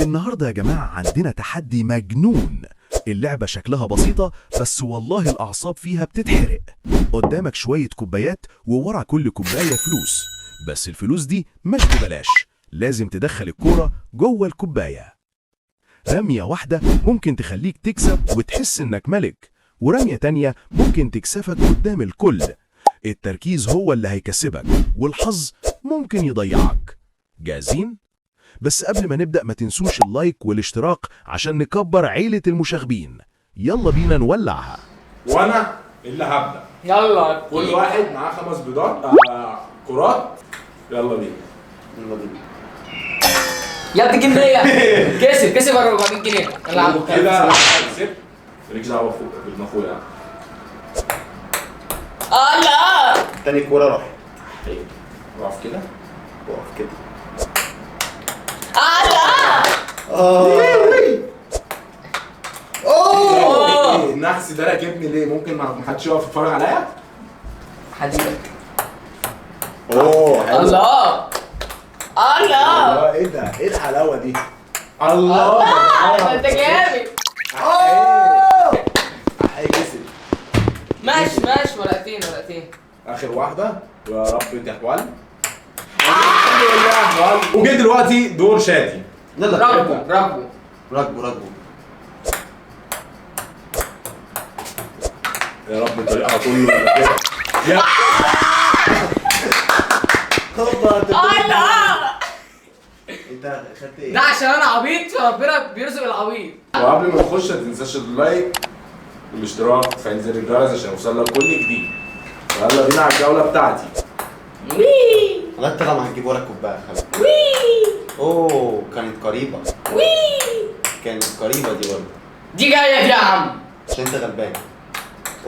النهاردة يا جماعة عندنا تحدي مجنون. اللعبة شكلها بسيطة بس والله الأعصاب فيها بتتحرق. قدامك شوية كوبايات وورا كل كوباية فلوس، بس الفلوس دي مش ببلاش، لازم تدخل الكورة جوه الكوباية. رمية واحدة ممكن تخليك تكسب وتحس إنك ملك، ورمية تانية ممكن تكسفك قدام الكل. التركيز هو اللي هيكسبك والحظ ممكن يضيعك. جاهزين؟ بس قبل ما نبدأ ما تنسوش ال like والاشتراك عشان نكبر عيلة المشاغبين. يلا بينا نولعها. وانا اللي هبدا. يلا كل واحد معاه 5 بيضات كرات. يلا بينا يلا بينا. يا ابن الجنيه كسب 400 جنيه. يلا يا عم كده كسبت، مالكش دعوه باخوك بابن اخويا. الله تاني كورة راحت. ايوه اقف كده وقف كده. الله. اوه النحس ده راكبني ليه؟ ممكن ما حدش يقف يتفرج عليا؟ حديدك. اوه حلو. الله الله الله، ايه ده؟ ايه الحلاوة دي؟ الله ده انت جامد. هيكسب. ماشي ماشي، ورقتين ورقتين. اخر واحدة ويا رب تحول. الحمد لله احول. وجه دلوقتي دور شادي. يلا ركبوا ركبوا ركبوا ركبوا. يا رب طريقها كله كده. يا الله. انت خدت ايه؟ ده عشان انا عبيط فربنا بيرزق العبيط. وقبل ما نخش ما تنساش ال like والاشتراك وتفعيل زر الجرس عشان يوصل لك كل جديد. يلا بينا على الجولة بتاعتي. وي والله انت لما هتجيب ورا الكوباية خلاص. وي اوه كانت قريبه. وي كانت قريبه دي برضه. دي جاية دي يا عم عشان انت غلبان.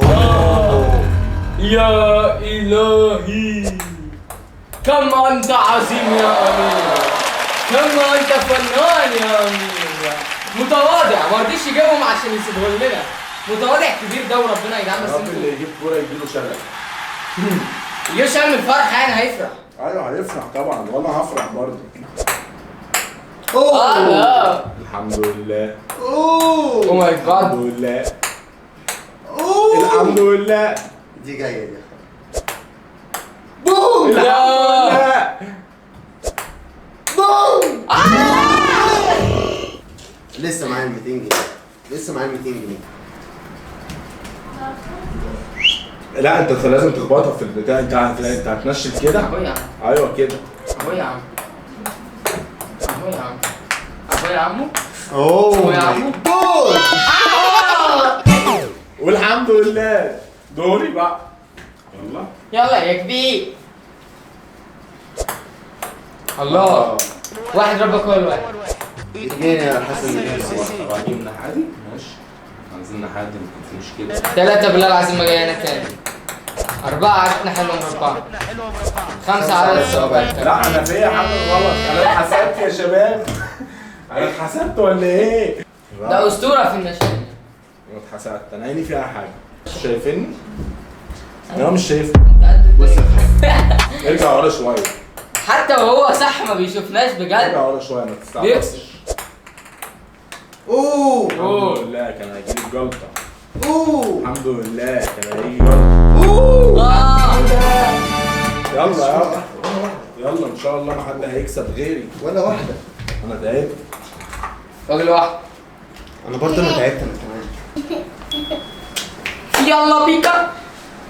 اوه يا الهي، كم انت عظيم يا امير، كم انت فنان يا امير. متواضع، ما رضيش يجيبهم عشان يسيبهم لنا. متواضع كبير ده وربنا يجعل. بس يا رب اللي يجيب كورة يجيله شلل. يجيله شلل من الفرح، يعني هيفرح. ايوه هيفرح طبعا، وانا هفرح برضه. اوه الحمد لله. اوه oh my God. الحمد لله. اوه الحمد لله. دي جاية دي. boom. لا boom. لسه معايا 200 جنيه. لسه معايا 200 جنيه. لا انت لازم تخبطها في البتاع. انت هتنشل كده. اهو يا عم. ايوه كده. اهو يا عم. اهو يا عم. اهو يا عمو. اوه يا عمو. والحمد لله. دوري بقى. يلا يلا يا كبير. الله. واحد ربك هو الواحد. اثنين يا حسن. هجيب من حادي. ماشي عايزين نحدي، مش مشكلة. 3 بالله العظيم ما جاي انا تاني. 4 عدتنا حلوة مربعة. 5 عدد الصوابع. لا أنا فيا حاجة غلط، أنا اتحسدت يا شباب. أنا اتحسدت ولا إيه؟ ده أسطورة في النشاط. أنا اتحسدت، أنا عيني فيها حاجة. شايفيني؟ أنا مش شايفني. بص ارجع ورا شوية. حتى وهو صح ما بيشوفناش بجد. ارجع ورا شوية ما تستعبطش. اوه الحمد لله كان هيجيلي جلطة. اوه الحمد لله كان هيجي جلطة. اوه يلا يلا يلا ان شاء الله ما حد هيكسب غيري. ولا واحدة. انا تعبت. راجل واحد. انا برضه انا تعبت انا كمان. يلا بيكا.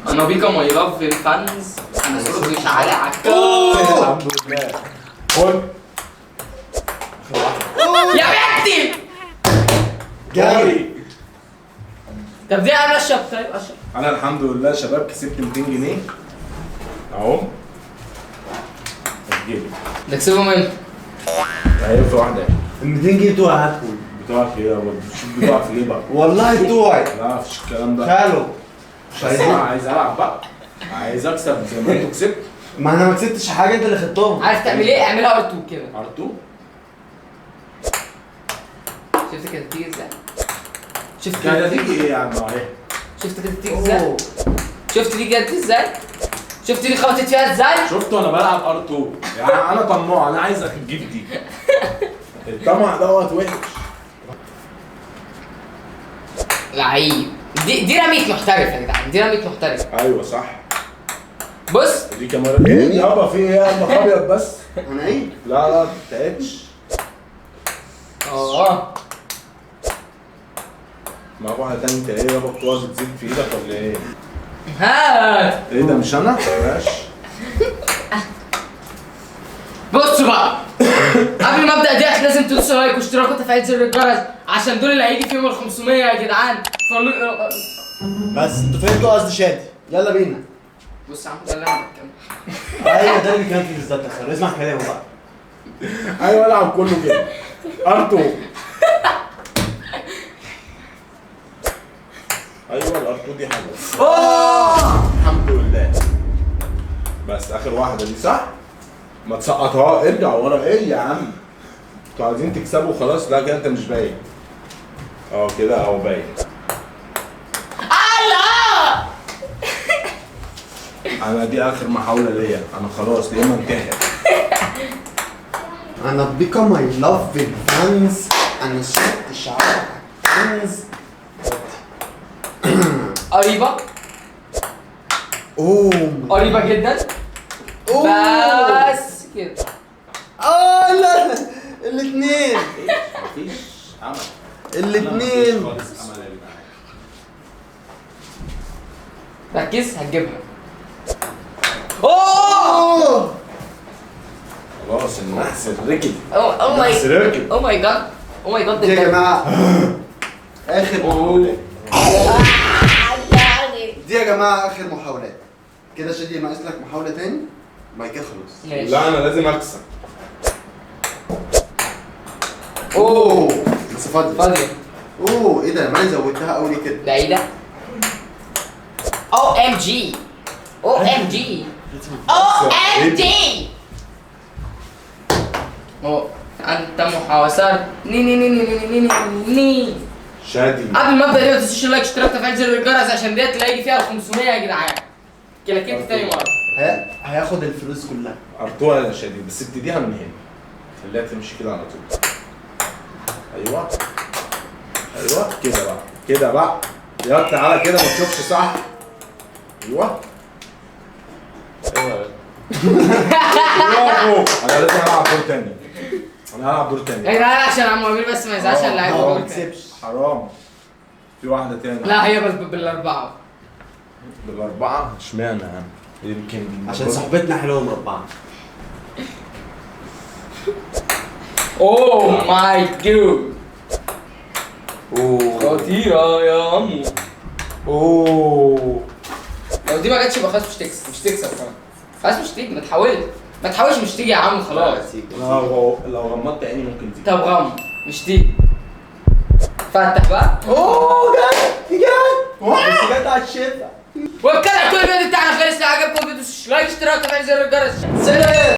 انا بيكا my love fans. انا صوتي مش عالي عكا. الحمد لله. خد يا بنتي. جاي. طب دي انا اشرب. طيب اشرب. انا الحمد لله يا شباب كسبت 200 جنيه اهو. هتجيبي ده كسبهم امتى؟ هي في واحدة. ال 200 جنيه بتوعي هاتهم. بتوعك ايه يا برضه؟ شوف بتوعك في جيبك. والله بتوعي. لا مفيش الكلام ده. خالو مش عايز العب بقى، عايز اكسب زي ما انتوا كسبتوا. ما انا ما كسبتش حاجة، انت اللي خدتهم. عارف تعمل ايه؟ اعملها R2 كده. R2. شفت كده تيجي ازاي؟ شفت كده تيجي ايه يا عم؟ اهي شفت كده تيجي ازاي؟ شفت دي جت ازاي؟ شفت دي خبطت فيها ازاي؟ شفتوا انا بلعب R2 يعني انا طماع، انا عايز اجيب دي. الطمع دوت وحش. لعيب. دي رمية محترف يا جدعان، دي رمية محترف. ايوه صح. بص دي كاميرا ايه يابا؟ في ايه يا قلبك ابيض بس؟ انا ايه؟ لا لا ما بتتعبش. معاك واحدة تانية. انت ايه يابا بتقعد تزيد في ايدك ولا ايه؟ هات. ايه ده مش انا؟ ماشي. بصوا بقى، قبل ما ابدا ديت لازم تدوسوا like واشتراك وتفعيل زر الجرس عشان دول اللي هيجي فيهم ال 500 يا جدعان. بس انتوا فهمتوا قصد شادي. يلا بينا. بص يا عم ده اللي انا بتكلم. ايوه ده اللي كان فيه بالظبط يا خالد، اسمع كلامه بقى. ايوه العب كله كده. R2. ايوه ال R2 دي حلوة. الحمد لله. بس اخر واحدة دي صح؟ ما تسقطها، ارجع ورا. ايه يا عم؟ انتوا عايزين تكسبوا خلاص. لا كده انت مش باين. كده اهو باين. الله. انا دي اخر محاولة ليا، انا خلاص يا اما انتحر. انا become my love fans. انا شفت شعرك كنز. قريبة. قريبة جدا. بس كده. لا الاثنين. مفيش امل. الاثنين. خالص امل يا جدعان. ركز هتجيبها. خلاص النحس ركب. oh my النحس ركب. oh my God، oh my God. يا جماعة اخر محاولات. دي يا جماعة اخر محاولات. كده شادي ناقص لك محاولة تاني بعد كده خلاص. لا انا لازم اكسب. بس فاضية فاضية. ايه ده؟ ما انا زودتها قوي كده. بعيدة. او ام جي، او ام جي، او ام جي. انت محاصر. ني ني ني ني ني ني ني. شادي قبل ما ابدا دي ما تنسوش ال like اشتراك تفعيل زر الجرس عشان ديت تلاقي فيها ال 500 يا جدعان. كلاكيت تاني مرة. هياخد الفلوس كلها. R2 يا شادي، بس ابتديها من هنا. خليها تمشي كده على طول. ايوه ايوه كده بقى، كده بقى. يلا تعالى كده ما تشوفش صح. ايوه ايوه. برافو. انا لازم العب دور تاني. انا هلعب دور تاني يا جدعان عشان عم امير بس ما يزعلش اللي هيلعب دور تاني. حرام. في واحدة تاني. لا هي بس بالاربعة. بالاربعة؟ اشمعنى يعني؟ يمكن عشان صاحبتنا حلوة مربعه. oh my God. خطيرة يا عمو. لو دي ما جاتش يبقى خلاص مش تكسب، مش تكسب كمان. خلاص مش تيجي، ما تحاولش، ما تحاولش، مش تيجي يا عم خلاص. لو غمضت عيني ممكن تيجي. طب غمض، مش تيجي. فتح بقى. جت جت بس جت على الشفا. وبكده كل الفيديو بتاعنا خلص. لو عجبكم الفيديو like اشتراك وتفعيل زر الجرس. سلام.